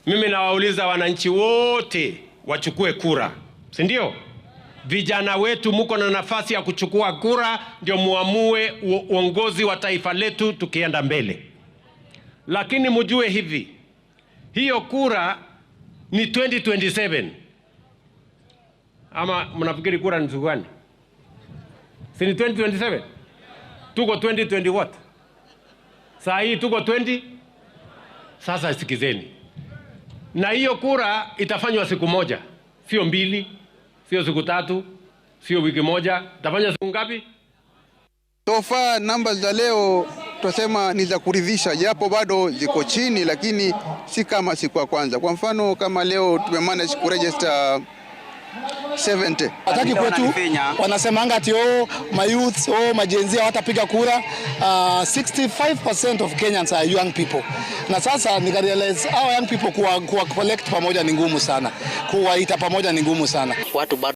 Mimi nawauliza wananchi wote wachukue kura, si ndio? Vijana wetu muko na nafasi ya kuchukua kura, ndio muamue uongozi wa taifa letu tukienda mbele. Lakini mjue hivi, hiyo kura ni 2027 ama mnafikiri kura ni siku gani? Si ni 2027? Tuko 2020 what? Saa hii tuko 20. Sasa sikizeni, na hiyo kura itafanywa siku moja, sio mbili, sio siku 3, sio wiki moja. Itafanywa siku ngapi? So far namba za leo tunasema ni za kuridhisha, japo bado ziko chini, lakini si kama siku ya kwanza. Kwa mfano kama leo tumemanage kuregister 70. Hataki kwetu wanasemanga ati, "Oh, my youth, oh, ma Gen Z hawatapiga kura." 65% of Kenyans are young people. Na sasa nikarealize our young people kuwa collect pamoja ni ngumu sana, kuwaita pamoja ni ngumu sana. Watu bado